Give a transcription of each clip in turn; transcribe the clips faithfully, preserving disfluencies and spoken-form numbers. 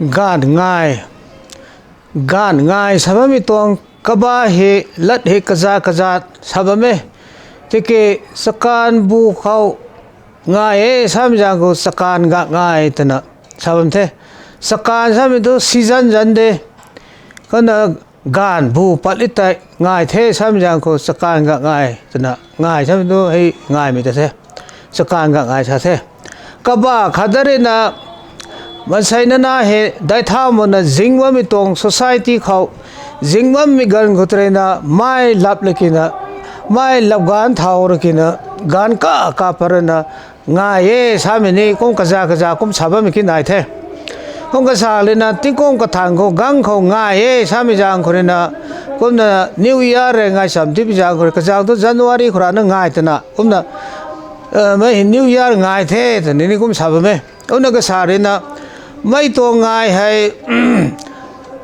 Gaanv ngai, gaanv ngai sa bammei tuang kaba hei lat hei kaza kaza sa bam e. Tiki chakanv bu khou ngai e samei zaeng khou chakanv ga ngai twna sa bam the. Chakanv samei thu season zanc de. Kumna gaanv bu pat li tei ngai the samei zaeng khou chakanv ga ngai twna ngai samei thu hei ngaimei ta the. Chakanv ga ngai sa the. Kaba khat da rina, maansei nana hei daic thau makna zing bammei tuang society khou, zing bammei ganv khou tei rina, mei lap la kina, mei lap gaanv thau ra kina, gaanv ka ka pat rana, ngai e samei ni kum kaza kaza kum sa bammei ki nai the. Kum kasa lina tingkum kathan khou gang khou ngai e samei zaeng khou rina, kumna New Year rui ngai cham tipui zaeng khou rui, kazaeng thu January khou rana ngai twna, kumna, mei hei New Year ngai the twni ni kum sa bam e. Kumna kasa rina, mei tuang ngai hei,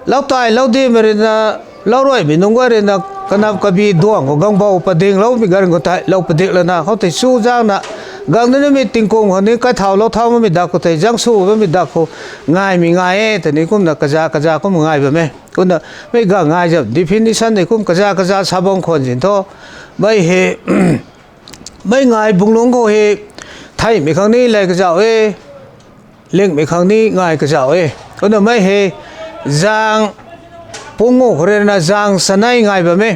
lau tai lau dimei rina, lau ruaimei nunc guay rina, kanap kabi duang khou gangbou padingloumei ganv khou tei lou padik lana, khoutei chu zaengna, gang nunc nimei tingkum khou ni kaithau lou thau bammei dak khou tei, zaeng sw bammei dak khou, ngaimei ngai e twni kumna kaza kaza kum ngai bam e. Kumna, mei ga ngai zam definition tei kum kaza kaza sa bam khwan zin thu, mei hei, mei ngai bung lungc khou hei, theihmei khang ni lay kazauh e, lingmei khang ni ngai kazauh e. Kumna mei hei, zaeng pungu khou rui na zaeng chanei ngai bam e.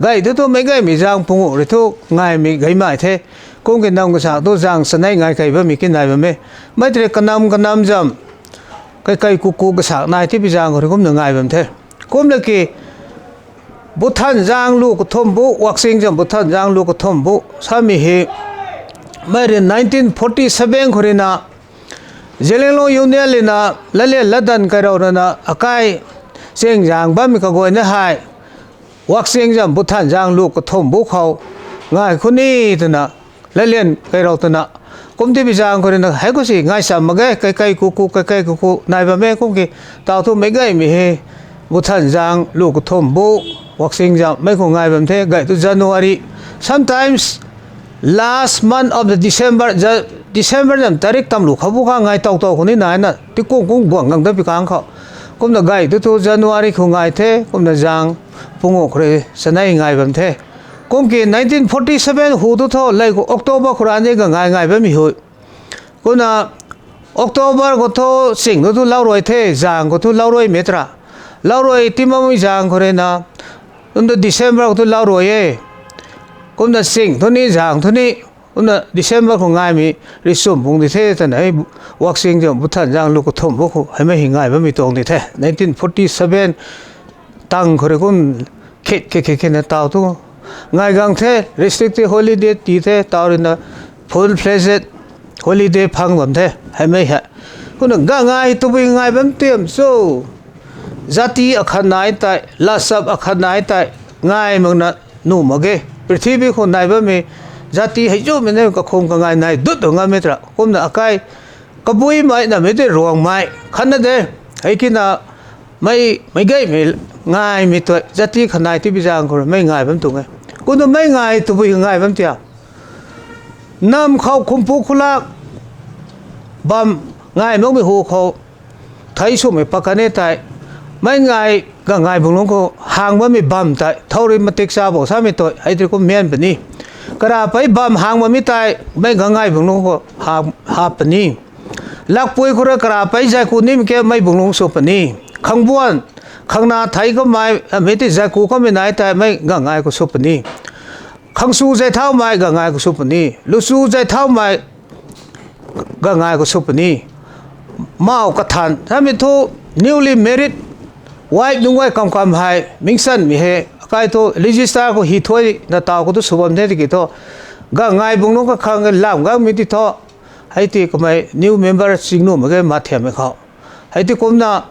Gay thu thu meic gaymei zaeng pungu rui thu ngaimei gaymei the. Kum ki nam kasak thu zaeng chanei ngai kei bammei ki nai bam e. Mei tei kanam kanam zam, kaikei kuku kasak nai tipui zaeng khou rui kumna ngai bam the. Kumna ki, Buthan zaeng lu kathumh bu, Wakching zam Buthan zaeng lu kathumh bu samei hei, mei rui nineteen forty seven khou rui na, Zeliangrong Union lina, latlian latdanv kairou rui na, akai, Ching zaeng bammei kaguayna hei, Wakching zam Buthan zaeng lu kathumh bu khou, ngai khou ni twna, latlian kairou twna, kum tipui zaeng khou rui na, hei khou si ngai cham mak ge, kaikei kuku, kaikei kuku, nai bam e kum ki, tau thu meic gaymei hei, Buthan zaeng lu kathumh bu, Wakching zam mei khou ngai bam the, gay thu January, sometimes last month of the December, December zam tarik tamlu khou bu kha ngai tau tau khou ni naina, tikum kum guang gang dat pi kang khou. Kumna gay thu thu January khou ngai the, kumna zaeng pungu khou rui chanei ngai bam the. Kum ki nineteen forty seven hu thu thu lei khou October khou rui ni ga ngai ngai bammei hui. Kumna October khou thu Ching thu thu lau ruai the, zaeng khou thu lau ruaimei tara. Lau ruai ti makmei zaeng khou rui na, kum thu December khou thu lau ruai e. Kumna Ching thu ni, zaeng thu ni, kumna December khou ngaimei rui chum pung di the twna hei, Wakching zam Buthan zaeng lu kathumh bu khou hei mei hei ngai bammei tuang di the. Nineteen forty seven tang khou rui kum khit khit khit khit na tau thu ngai gang the, restricted holiday ti the, tau rui na full-fledged holiday phang bam the, hei mei hei. Kumna ga ngai tabui ngai bam tiam cho. Jati akhat nai tei, lasap akhat nai tei, ngai makna nuh mak ge. Prithibi khou nai bammei, jati hei zumei ni kakhum kangai nai dut tu ngammei tara. Kumna akai, kabuimei namei tei Ruangmei, khatna de. Hei kina, mei, meic gaymei, ngaimei tei, jati khat nai tipui zaeng khou rui mei ngai bam tuang e. Kumna mei ngai tabui ngai bam tia. Nam khou khumpu khulak bam ngai makmei hu khou, thei swmei pat kan e tei, mei ngai ga ngai bung lungc khou hang bammei bam tei, thau rui matik cha bo samei tei, hei tei kum mian puni. Karapei bam hang bammei tei, mei ga ngai bung lungc khou hap, hap puni. Lakpui khou rui karapei zaiku nimei ke mei bung lungc sw puni. Khangbuan, khangna thei kamei, mei tei zaiku kamei nai tei, mei ga ngai khou sw puni. Khangsu zai thaumei ga ngai khou sw puni. Lusu zai thaumei ga ngai khou sw puni. Mau kathan, samei thu newly married wife nunc guay kam kam hei, mingsanmei hei, akai thu register khou hi thuai na tau khou thu sw bam the tiki thu. Ga ngai bung lungc kakhang lam gangmei ti thu. Hei ti kamei new member ching nuh mak ge mathiammei khou. Hei ti kumna,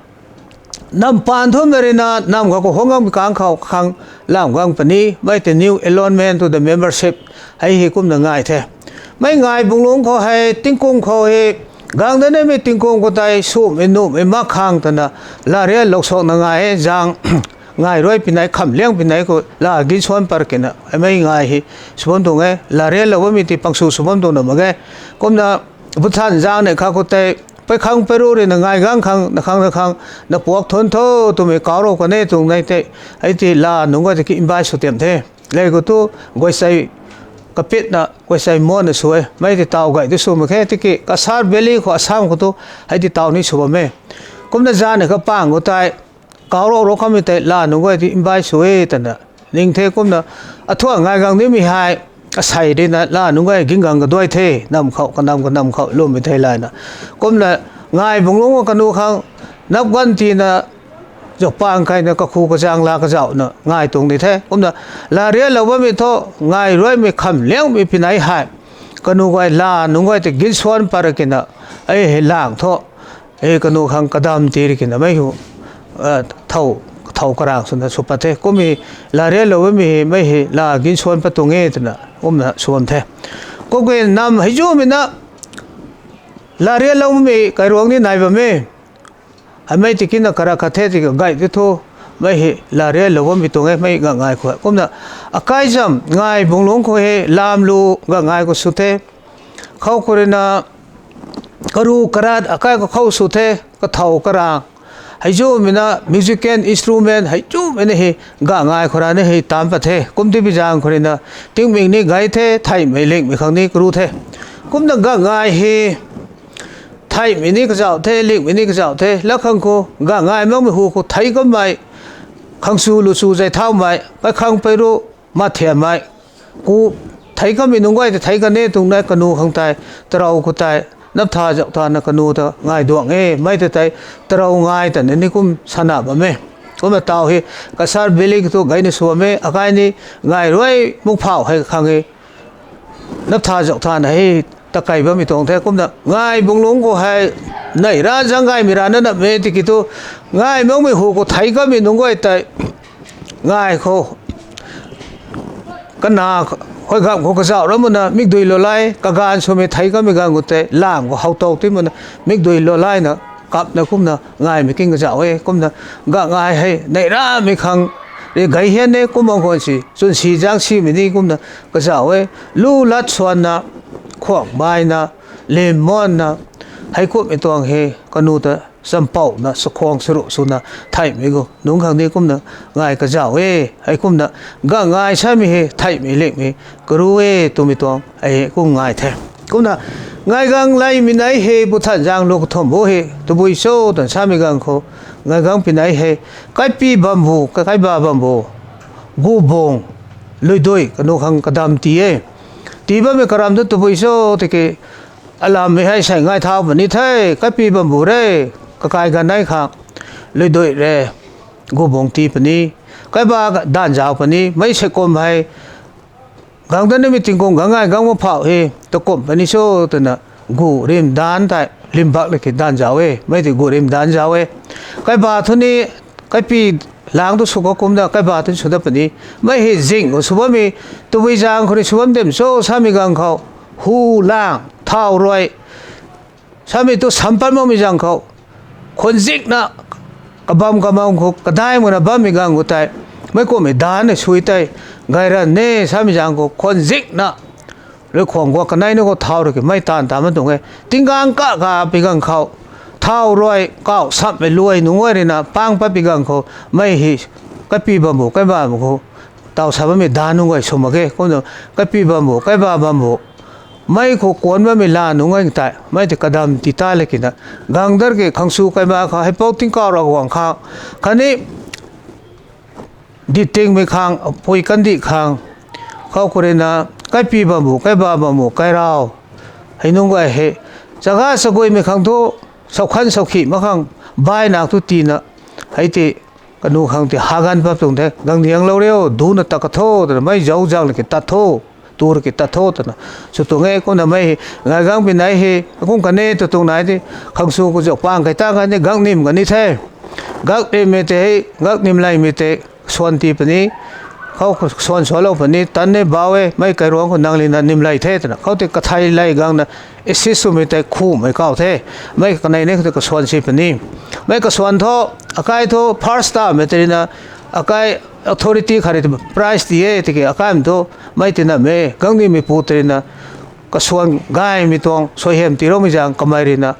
nam paan thumei rui na, nam khou kahungc gangmei kang khou kakhang lam gang puni, mei tei new enrollment to the membership, hei hei kumna ngai the. Mei ngai bung lungc khou hei, tingkum khou hei, gang da nimei tingkum khou tei, swmei nuhmei mak khang twna, larial lou suakna ngai e, zaeng, ngai ruai pinei, kham liang pinei khou, la ginsuan par kina, mei ngai hei, sw bam tuang e, larial lou bammei ti pangsu sw bam tuang na mak ge. Kumna, Buthan zaeng nei kha khou tei, pei khang pei ru rui na ngai gang khang, na khang, na khang, na puak thun tho, twmei kaurou kan e tuang nei tei, hei ti la nunc guay tei ki invite sw tiam the. Lei khou tu, guay sei kapitna, guay sei mon na sw e, mei ti taw gay ti sw mak khe, tiki Cachar Valley khou Assam khou tu, hei ti taw ni sw bam e. Kumna zan ni kapang khou tei, kaurou rou kamei tei la nunc guay ti invite sw e twna ning the kumna, athuan ngai gang nimei hei, asei rui na la nunc guay ging gang kaduai the, nam khou, kanam kanam khou, lwmmei thei layna. Kumna, ngai bung lungc kanu khang, nap gan tina, zauc pang kaina kakhu kazang la kazauhna ngai tuang ni the. Kumna, la rialou bammei thu, ngai ruaimei kham liangmei pinei hei, kanu guay la nunc guay tei ginsuan pat ra kina, ei hei lang thu, ei kanu khang kadam ti ra kina mei hu, thow, thow karang swna sw pat the. Kummei la rialou bammei hei, mei hei la ginsuan pat tuang e twna, kumna sw bam the. Kumki nam hei zumei na, la rialoumei kairuang ni nai bam e. Hei mei tiki na karak khat the tiki gay ti thu, mei hei la rialou bammei tuang e, mei gangai khou. Kumna, akai zam, ngai bung lungc khou hei, lam lu gangai khou sw the. Khou khou rui na, karu karat akai khou khou sw the, kathow karang. Hei zumei na musical instrument, hei zumei na hei, gangai khou rana hei tam pat the. Kum ti pi zaeng khou rui na, tingmik ni gay the, theihmei lingmei khang ni karu the. Kumna gangai hei, theihmei ni kazauh the, lingmei ni kazauh the, la khang khou, gangai makmei hu khou thei kammei, khang su lu su zay thaumei, pei khang pei ru, mathiammei, ku, thei kammei nunc guay tei thei kan e tuang na kanu khang tei, tarou khou tei, nap tha zauc thana kanu ta ngai duang e, mei ta tei, tarou ngai ta ni kum sana bam e. Kumna taw hei, Cachar Valley khou tu gayna sw bam e, akai ni ngai ruai muk phauh hei khang e, nap tha zauc thana hei, takei bammei tuang the, kumna ngai bung lungc khou hei, neih ra zang gaymei rana nap e tiki tu, ngai makmei hu khou thei kammei nunc guay tei, ngai khou, kana, hoi gam khou kazauh ra muna, mikdui lou lai, kaganv swmei thei kammei ganv khou tei, lam khou how tow ti muna, mikdui lou laina, kapna kumna, ngaimei king kazauh e, kumna, gangai hei, neih ramei khang, ri gay hian e, kum bang khwan si, chwn si zang simei ni kumna, kazauh e, lu lat swanna, khuang baina, lim manna, hei kummei tuang hei, kanu ta, champouna, chakhwang charuh swna, theihmei gu, nunc khang ni kumna, ngai kazauh e, hei kumna, gangai samei hei, theihmei lingmei, karu e, twmei tuang, hei kum ngai the. Kumna, ngai gang leymei nei hei, bu than zang lu kathumh bu hei, tabui cho, tan samei gang khou, ngai gang pi nei hei, kaipi bambu, ka-, kaiba bambu, gubung, luidui, kanu khang kadam ti e. Tii bammei karam tu tabui cho, tiki, alammei hei sei ngai thau puni the, kaipi bambu re, kakai ganv nei khang, luidui re, gubung tii puni, kaiba danv zauc puni, mei sei kum hei, gang dat nimei tingkum gangai gang ma phauh hei, takumh puni cho twna, gu rim danv tei, limbak laki danv zauc e, mei tei gu rim danv zauc e. Kaiba thu ni, kaipi lang tu sw khou kumna, kaiba tu sw dat puni, mei hei zing khou sw bammei, tabui zaeng khou ni sw bam dem cho samei gang khou, hu lang, thau rui, samei tu sam pat makmei zaeng khou, khwan zikna, kabam kabam khou, kadai makna bammei gang khou tei, mei kummei danv ni sui tei, gay ran ne samei zaeng khou, khwan zikna, rui khwang guak kanei na khou thau rui ki mei taanv ta ma tuang e. Tinggang ka ka pi gang khou, thau rui, kauh sammei luai nunc guay rui na, pang pat pi gang khou, mei hei, kaipi bambu, kaiba bambu khou, taw sa bammei danv nunc guay sw mak ge, kumna, kaipi bambu, kaiba bambu, mei khou kuanc bammei la nunc guay tei, mei tei kadam ti ta laki na, gang dat ki khang su kaima khang, hei pou tingkauh ra guang khang, khatni, di tingmei khang, pui kandih khang, khou khou rui na, kaipi bambu, kaiba bambu, kairau, hei nunc guay hei, chaga chaguimei khang thu, saukhan saukhih mak khang, bai nak thu tiina, hei tei, kanu khang tei haganv pat tuang the, gang dianglou riu, duna tat ka tho, twna mei zauc zang laki tat tho, tu rui ki tat tho twna, sw tuang e, kumna mei hei, ngai gang pi nei hei, kum kan e tw tuang nai di, khang su khou zauc pang kai ta kan ni, gang nim kan ni the. Gang nimmei tei hei, gang nim leymei tei, swan tii puni, khou swan sualou puni, tan ni bau e, mei kairuang khou nang lina nim ley the twna, khou tei kathei ley gangna, assist swmei tei khumei kau the, mei kanei ni khou tei kaswan si puni, mei kaswan thu, akai thu, first tamei tei rui na, akai authority khat rui prize ti e, tiki akaimei thu, mei tina mei, gang nimei pu tei rui na, kaswan gaymei tuang, suaihiam tiiloumei zaeng kamei rui na,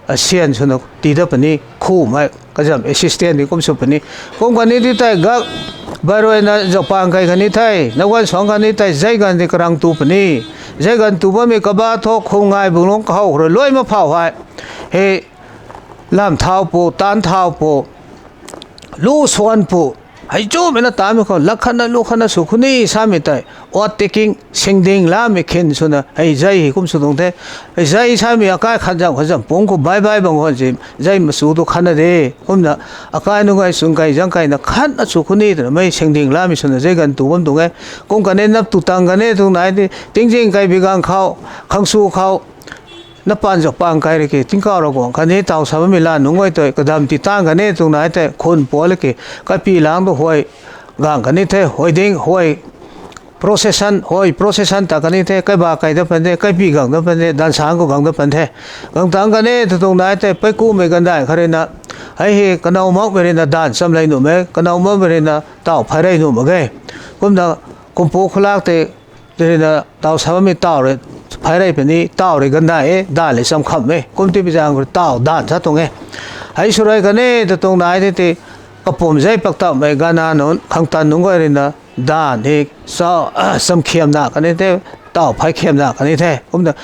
asian swna tii dat puni, khumei kazam assistant di kum sw puni. Kum kani ti tei gak, bairuina zaupaeng kai kani the, naguan suang kani tei zei ganv di karang tu puni. Zei ganv tu bammei kaba thu khum ngai bung lung kahow khou rui luai ma phau hei. He, lam thau pu, taanc thau pu, lu swan pu, hei chumei na taanmei khou, lak khatna lu khatna sw khuni samei tei, oath taking, singding lamei khin swna, hei zei hei kum sw tuang the. Hei zei samei akai khat zam khat zam pung khou bai bai bang khou si, zei masu tu khatna de. Kumna, akai nunc gay swn kai zang kaina khatna sw khuni twna mei singding lamei swna zei ganv tu bam tuang e. Kum kani nap tu tang kani tuang nai di, tingzing kai bi gang khou, khang sw khou, na paan zaupaeng kai rui ki, tingkauh Ravguangc khatni taw sa bammei la nunc guay tei kadam ti tang kani tuang nai tei khun pual ki, kaipi lang tu huay gang kani the, huay ding, huay procession, huay procession ta kani the, kaiba kai dat pan the, kaipi gang dat pan the, dansang khou gang dat pan the. Gang tang kani tu tuang nai tei, peikumei gandai kha ruina, hei he, kanow makmei ruina dan cham lei nuhmei, kanow makmei ruina taw phay rey nuh mak ge. Kumna, kumpu khulak tei, ruina taw sa bammei taw rui, phay rey puni, taw rui gandai e, dan le cham kham e, kum ti pi zaeng khou rui taw dan sa tuang e. Hei sw rui kani tu tuang nai tei tei, kapum zei pak tamhmei gana nunc, khang tan nunc guay ruina, dan hei, sa, cham khiamna kani the, taw phay khiamna kani the. Kumna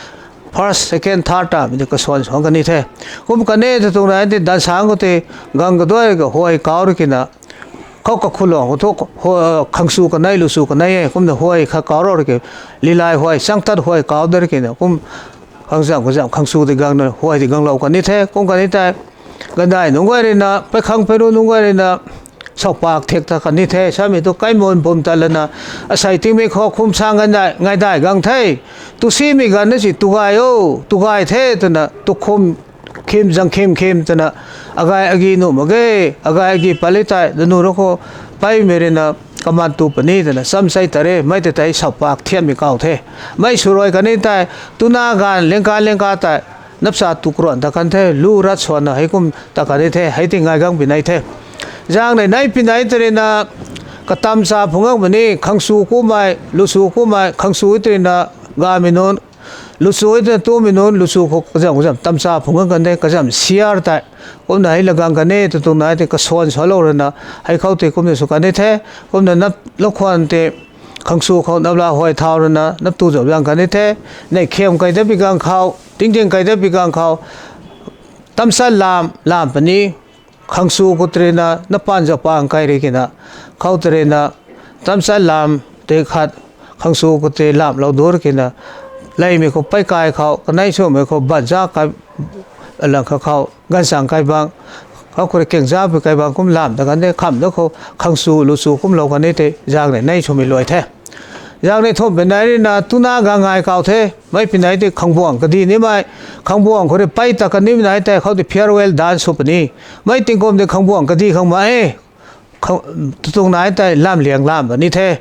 first, second, third tamei di kasuan suang kani the. Kum kani tu tuang nai tei dansang khou tei, gang kaduai ka huay kau rui kina, khou kakhulung khou thu, khang sw kanei, lu sw kanei e, kumna huay kha kau rui ki, lilai huay, changtat huay kau dat kina, kum khang zam, khang zam, khang sw di gangna, huay di ganglou kani the, kum kani tei, gandai nunc guay ruina, peikhang peiru nunc guay ruina, saupak thek ta kani the, samei tu kaimun pum tat lana, asei tingmei khou khum sang gandai, ngaidai gang the, tu simei ganv na si tu gay o, tu gay the twna, tu khum khim zang khim khim twna, agay agi nuh mak ge, agay agi pali tei, danu ru khou, peimei ruina, kaman tu puni twna, cham sei ta re, mei tei tei saupak thiammei kau the. Mei sw rui kani tei, tuna ganv, lingka lingka tei, napsa tu karuan ta kan the, lu rat suanna hei kum ta kani the, hei ti ngai gang pi nai the. Zaeng nei nai pi nai tei ruina, katamcha phungc gang puni, khang sw kumei, lu sw kumei, khang sw tei ruina, gamei nunc, lu sw tei ruina tumei nunc, lu sw khou kazam kazam tamcha phungc gang kan the, kazam siar tei. Kumna hei la gang kani tu tuang nai tei kasuan salou ruina, hei khou tei kumna sw kani the, kumna nap lou khwan tei, khang sw khou nap la huay thau ruina, nap tu zauc zang kani the, nei khiam kai dat pi gang khou, tingting kai dat pi gang khou, tamcha lam, lam puni, khang sw khou tei ruina, na paan zaupaeng kai rui kina, khou tei ruina, tamcha lam tei khat, khang sw khou tei lamlou dur kina, leymei khou pei kai khou, kanei swmei khou banza kai, lang kha khou, gansang kai bang, khou khou rui kengza pi kai bang kum lam ta kan the, kham da khou, khang sw, lu sw kumlou kani tei, zaeng nei nai swmei luai the. Zaeng nei thumh pi nai ruina, tuna ganv ngai kau the, mei pi nai tei khangbuang kadi nimei, khangbuang khou rui pei ta kan nimei nai tei, khou tei farewell dance sw puni, mei tingkum tei khangbuang kadi khang ma e, khou, tu tuang nai tei lam liang lam puni the.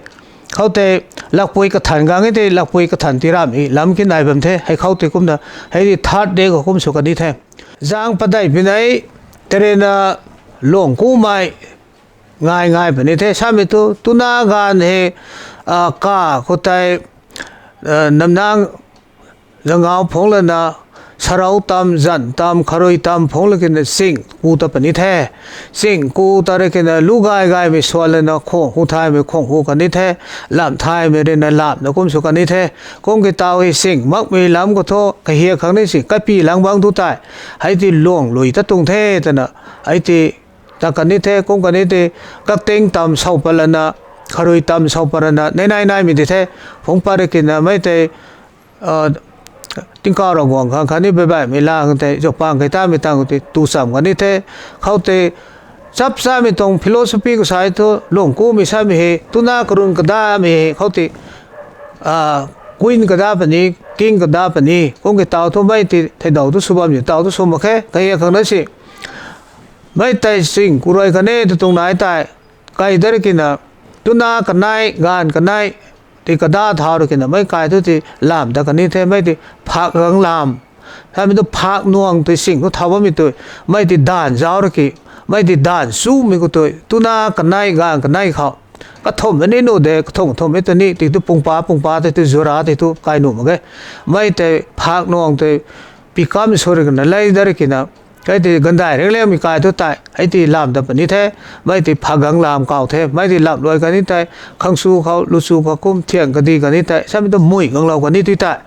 Khou tei lakpui kathan gang e tei lakpui kathan ti ramhmei lam ki nai bam the. Hei khou tei kumna, hei di third day khou kum sw kani the. Zaeng padeih pi nai, tei ruina luang kumei ngai ngai puni the. Samei tu, tuna ganv hei, ka khou tei, namnang zangau phungc lana, sarou tam, zan tam, kharui tam phungc la kina ching ku ta puni the. Ching ku ta rui kina lu gay gaymei suan lana khwang hu thaymei khwang hu kani the. Lam thaymei ruina lamna kum sw kani the. Kum ki taw hei ching makmei lam khou thu kahiak khang ni si kaipi lang bang tu tei, hei ti luang lui ta tuang the twna, hei ti ta kani the, kum kani tei, kakting tam sau pat lana, kharui tam sau pat lana, nei nai naimei di the, phungc pat rui kina mei tei, tingkauh Ravguangc khang khatni beibaihmei lang tei zaupaeng kai tamei tang tei tu cham kani the. Khou tei, chap chamei tuang philosophy khou sa thu, luang kumei samei hei, tuna karun kadamei hei, khou tei, queen kada puni, king kada puni, kum ki taw thu mei tei theidau tu sw bam ni taw tu sw mak khe, kahiak khang na si. Mei tei ching ku rui kani tu tuang nai tei, kai dat rui kina, tuna kanei, ganv kanei, tei kada thau rui kina, mei kai thu tei lam ta kani the, mei tei phak gang lam. Samei tu phak nuang tei ching tu thau bammei tei, mei tei daanv zauc rui ki, mei tei daanv chumei khou tei, tuna kanei, ganv kanei khou. Kathumh ni nuh de, kathumh kathumhmei tei ni, tei tu pungpa, pungpa tei tu zura, tei tu kai nuh mak ge. Mei tei phak nuang tei, pikam sw rui kina lei dar kina, hei ti gandai ringlemei kai thu tei hei ti lam dat puni the, mei ti phagang lam kau the, mei ti lam luai kani tei, khangsu khou lusu khou kum thiang kadi kani tei, samei tu mui ganglou kani ti tei,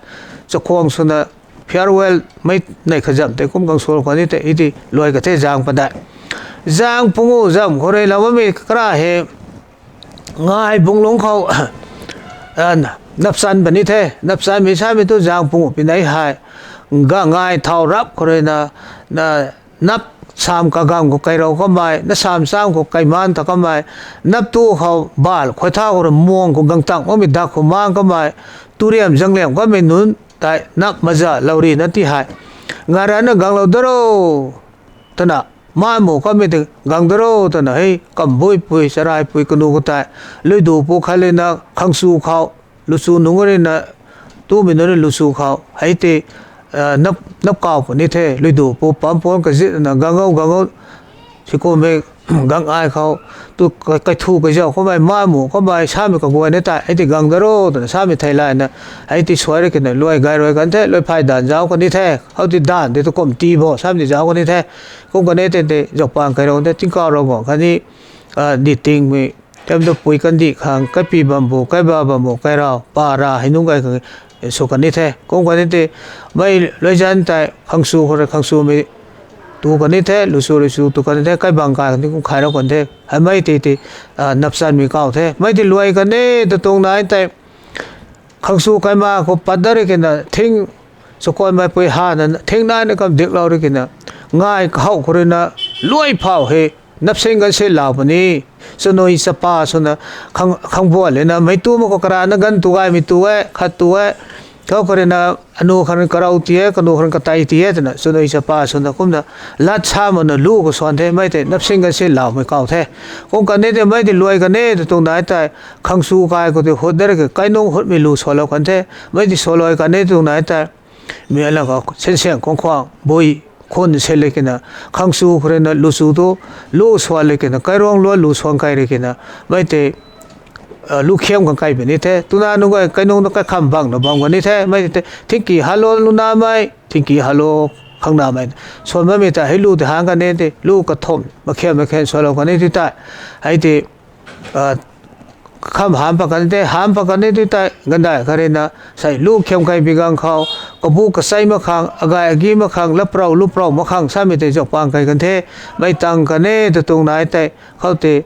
chakhwang swna farewell mei nei khazam tei kum gang sw kani tei, hei ti luai ka the zaeng padeih. Zaeng pungu zam khou rui lam bammei kara hei, ngai bunglungc khou, napchan puni the, napchanmei samei tu zaeng pungu pinei hei, gangai thau rap khou rui na, nap sam kagam khou kairou kamei, na sam cham khou kaiman ta kamei, nap tu khou bal khou thau khou rui muang khou gangtang makmei dak khou mang kamei, turiam zangliam kamei nunc tei nap maza lou rina ti hei, ngai rana ganglou daro, twna, mai mu kamei tei gang daro twna hei, kambuipui, charaipui, kanu katei, luidu pu khat lina khangsu khou, lusu nunc rui na, tumei nunc rui lusu khou hei tei, nap kau puni the, luidu pu pam puan kazitna gang o gang o, sikumei, gang ai khou, tu kaithu kazau kamei, mai mu kamei samei kaguayna tei hei ti gang daro twna samei theilayna, hei ti suai rui kina luai gay rui kan the, luai phay danv zauc kani the, hou ti danv ti tu kum ti bo samei ti zauc kani the. Kum kani tei tei zauc pang kairou the, tingkauh Ravguangc khatni, di tingmei, tam tu pui kandih khang, kaipi bambu, kaiba bambu, kairau para hei nunc gay khang sw kani the. Kum kani tei, mei luai zan tei khangsu khou rui khangsumei tu kani the, lusu rui su tu kani the, kaibang kai kani kum khairou kan the. Hei mei ti ti, napchanmei kau the. Mei ti luai kani ta tuang nai tei, khangsu kaima khou pat dat rui kina thing, chakuanmeipui hana thing naina kam diklou rui kina, ngai kahow khou rui na, luai phau hei, napsing ganv si lau puni, chanui chapa swna, khang buan lina meic tu mak khou karana ganv tu gaymei tu e, khat tu e, khou khou rui na, anu khang karou ti e, kanu khang katei ti e twna chanui chapa swna kumna, lat sa makna lu khou swan the, mei tei napsing ganv si laumei kau the. Kum kani tei mei tei luai kani ta tuang nai tei, khangsu kai khou tei hut dat rui kina kainung hutmei lu swlou kan the, mei tei swluai kani tuang nai tei, mi alang khou sinsiang khang khwang bui khun se le kina, khangsu khou rui na lusu tu, lu swan le kina, kairuang luan lu swan kai rui kina, mei tei, lu khiam khang kai puni the, tuna nunc gay kainung tu kaikham bangna bam kani the, mei tei, thingki halo lunamei, thingki halo khangnamei, swan bammei tei hei lu tei hang kani tei, lu kathumh, makhiam makhiam swlou kani ti tei, hei tei, kham ham pat kani the, ham pat kani ti tei, gandai khat rui na, sei lu khiam kai bi gang khou, kabu kasei mak khang, agay agi mak khang, laprou luprou mak khang, samei tei zauc pang kai kan the, mei tang kani ta tuang nai tei, khou tei,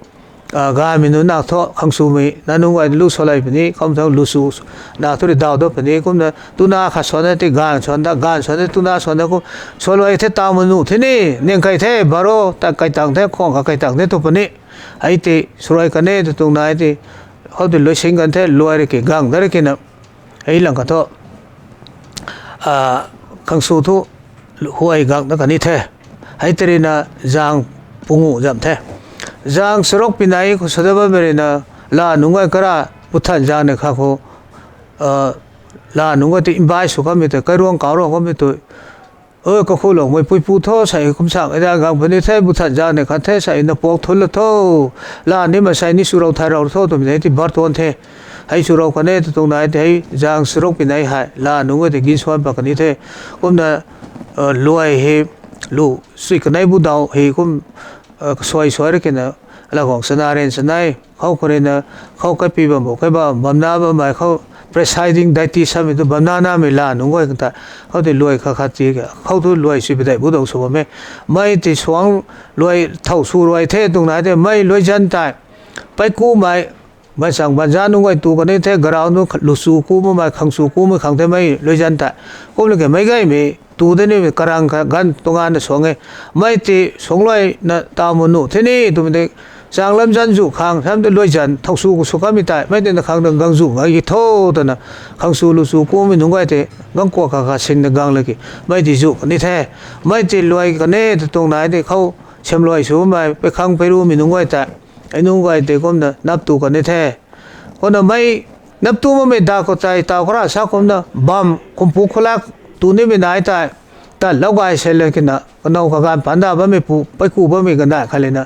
gaymei nunc nak thu, khangsumei, na nunc gay lu swlai puni, kham thang lusu, nak thu rui daw dat puni, kumna, tuna khat swan na tei, ganv swan da, ganv swan na, tuna swan na kum, swluai the taw manu the ni, ning kai the, baro, ta kai tang the, khwang kha kai tang the tu puni. Hei tei, swluai kani ta tuang nai tei, khou tei luai sing kan the, luai rui ki gang dat rui kina, hei lang kha thu, khangsu thu, huay gang dat kani the. Hei tei rui na, zaeng pungu zam the. Zaeng charuk pinei khou sw dat bammei rui na, la nunc gay kara, puthan zaeng ni kha khou, la nunc gay tei invite sw kamei tei, kairuang kau rau kamei tei, kakhuloumei puipu tho, sei kum sang e da gang puni the, puthan zaeng ni khat the, sei na puak thun la tho, la ni ma sei ni swrou thay rou tho twmei tei bar tuan the. Hei swrou kani ta tuang nai tei hei, zaeng charuk pinei hei, la nunc gay tei gin swan pat kani the. Kumna, luai hei, lu, sui kanei bu daw hei kum, kasuai suai rui kina, la guang chana ren chanei, khou khou rui na, khou kaipi bambu, kaiba bamna bammei khou, presiding deity samei tu bamna namei la nunc gay kan tei, khou tei luai khat khat ti, khou thu luai sui padeih bu daw sw bam e. Mei tei suang luai thow sw luai the tuang nai tei, mei luai zan tei, peikumei, baanchang baanza nunc gay tu kani the, garau nunc lusu ku makmei, khangsu kumei khang the mei luai zan tei. Kum le ke mei gaymei, tu de ni karang kha ganv tuang ganv na suang e. Mei tei suang luai na taw manu the ni, twmei tei, chang lam zan zu khang, sam tei luai zan, thow sw khou sw kamei tei, mei tei na khang na gang zu ngai ki tho, twna, khangsu lusu kumei nunc gay tei, gang kuak kha kha sing na gang le ki, mei tei zu kani the. Mei tei luai kani ta tuang nai tei khou, siam luai swmei, peikhang peirumei nunc gay tei, hei nunc gay tei kumna, nap tu kani the. Kumna mei, nap tu makmei da khou tei, taw khara sa kumna, bam, kumpu khulak, tu nimei nai tei, tanlou gay se le kina, kanow kaganv panda bammei pu, peiku bammei gandai khat le na,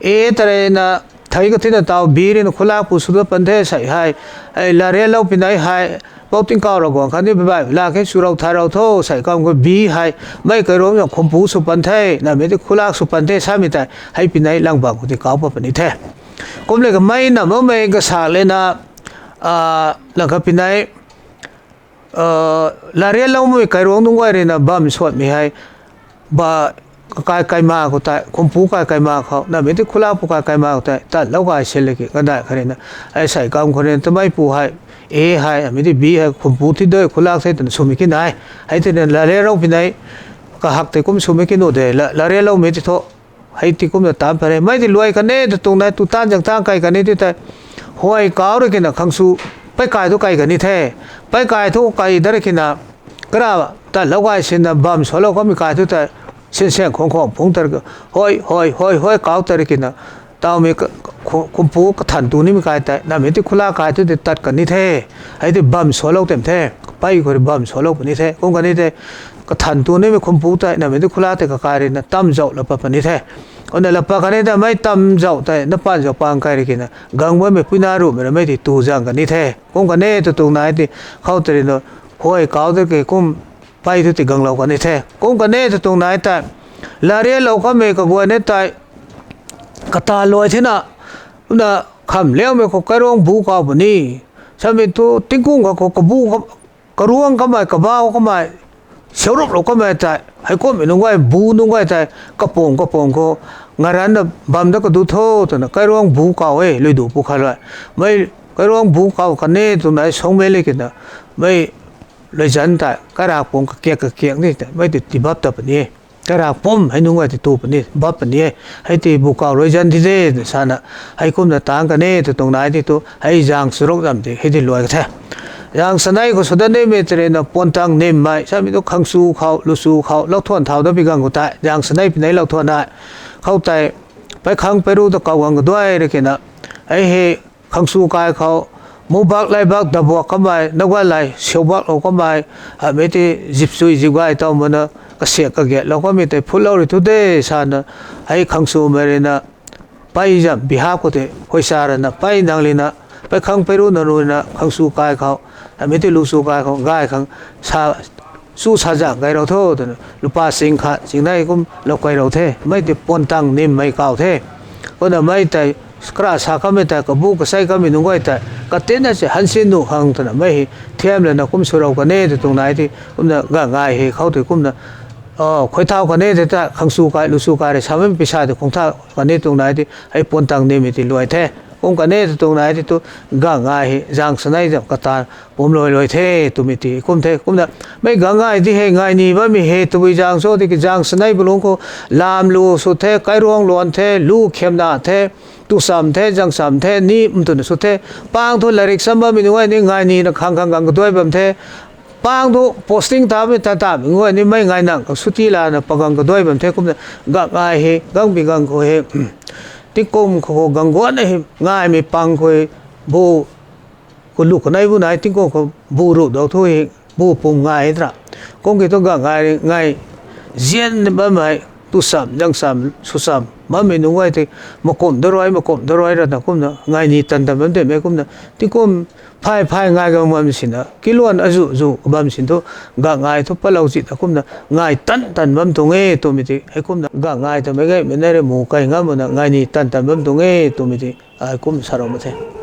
e tarei na, Hei kathina taw bi rui na khulak pu sw dat pan the sei hei. Hei larianlou pinei hei, Pou Tingkauh Ravguangc khatni baih lak khe swrou tharou tho sei kam khou bi hei, mei kairuang zang khumpu sw pan the, namei ti khulak sw pan the samei tei hei pinei lang bam khou ti kau pat puni the. Kumle kamei na makmei kasa lena, lang kha pinei larianloumei kairuang nunc guay rui na bam suatmei hei, ba, kakai kaima khou tei, khumpu kai kaima khou, namei ti khulak pu kai kaima khou tei tatlou kai sile ki, kadai kha rui na, hei sei kam khou rui na, tamei pu hei, A hei, amei ti B hei, khumpu thi de, khulak the twna swmei ki nai. Hei ti na larianlou pinei, kahak tei kum swmei ki nuh de, la-, larianloumei ti thu, hei ti kumna taanc pat re. Mei ti luai kan e tw tuang nai, tu taanv zang taanv kai kan e ti tei, huay kau rui kina khang sw, pei kai thu kai kan ni the. Pei kai thu kai dat rui kina, kara, tatlou kai sina bam sualou kamei kai thu tei, sinsaeng khwang khwang phungc ta rui, huay, huay, huay, huay kau ta rui kina, tawmei ka-, khu-, khumpu kathan tu nimei kai tei, namei ti khulak kai thu tei tat kan ni the. Hei ti bam sualou tem the, pei khou rui bam sualou puni the. Kum kan ni the, kathan tu nimei khumpu tei, namei ti khulak tei kakai rui na tam zauh la pat puni the. Kumna la pat kan ni tei, mei tam zauh tei, na pan zauh pang kai rui kina, gang bammei puina ruhmei ra mei ti tu zang kan ni the. Kum kan e tw tuang nai ti, khou tei rui na, huay kau tei ki kum, pei thu ti ganglou kan ni the. Kum kan e tw tuang nai tei, larianlou kamei kaguay ni tei, kata luai thena, kumna khamliangmei khou kairuang bu kau puni. Samei thu tingkung kha khou kabu, karuang kamei, kabau kamei, siaruplou kamei tei, heikumhmei nunc guay, bu nunc guay tei, kapum kapum khou, ngaranna bam dat kadu tho twna kairuang bu kau e, luidu pu khat rui. Mei kairuang bu kau kan e tw nai, sangmei le kina, mei luizan tei, kairak pum kakiak kakiak ni tei, mei ti tibap ta puni e. Kairak pum hei nunc guay ti tu puni, bap puni e. Hei ti bu kau luizan ti de, sana, heikumna taanc kan e tw tuang nai ti tu, hei zang charuk zam ti, hei ti luai ka the. Zang sanei khou sw dat nimei tei rui na puantang nimmei, samei tu khang sw khou, lu sw khou, lou thuan thau dat pi gang khou tei, zang sanei pinei lou thuan nai. Khou tei, peikhang peiru ta kau gang kaduai rui kina, hei hei, khang sw kai khou, mubak laibak dabuak kamei, naguan lai siabaklou kamei, amei ti zipchui zipgay taw mana, kasiak kagiatlou kamei tei phutlou rui thu de sana, hei khang swmei rui na, pei zam behalf khou tei, huay sa rana, pei nang lina, peikhang peiru na rui na, khang sw kai khou, amei ti lu sw kai khou, gay khang sa, su sa zang gay rou tho twna, lupa sing khat, sing nei kum lou kai rou the, mei ti puantang nimmei kau the. Kumna mei tei, kara sa kamei tei, kabu kasei kamei nunc guay tei, katinna se hansin nuh khang twna, mei hei, thiam lana kum swrou kan e tw tuang nai ti, kumna ganv ngai hei khou tei kumna, khuay thau kan e tei ta, khang sw kai, lu sw kai rui, samei pisa tei khang thau kan e tuang nai ti, hei puantang nimmei ti luai the. Kum kan e tw tuang nai ti tu, ganv ngai hei, zang sanei zam kata, pum luai luai the, twmei ti, kum the, kumna, mei ganv ngai di hei, ngai ni bammei hei, tabui zang cho ti ki zang sanei bu lungc khou, lam lu sw the, kairuang luan the, lu khiamna the, tu sam the, zang sam the, ni mtwna sw the, pang thu lairik sam bammei nunc guay ni ngai nina khang khang gang kaduai bam the, pang thu posting tamei ta tamei nunc guay ni mei ngai nang khang suti lana pagang kaduai bam the, kumna, gang ngai hei, gangbi gang khou hei, tingkum khou gang guan hei, ngaimei pang khou hei, bu, khou lu kanei bu nai, tingkum khou bu ruh dou thu hei, bu pum ngai tara. Kum ki thu gang ngai, ngai, zian bammei, tu sam, zang sam, sw sam, bammei nunc guay tei, makum da rui, makum da rui rana kumna, ngai ni tan tan bam tei mei kumna, tingkum, phay phay ngai gang bam sina, kiluan azu zu bam sin thu, gang ngai thu palou china kumna, ngai tan tan bam tuang e twmei ti, hei kumna, gang ngai twmei gaymei nai rui mu kai ngam mana, ngai ni tan tan bam tuang e twmei ti, ai kum sa rou ma the.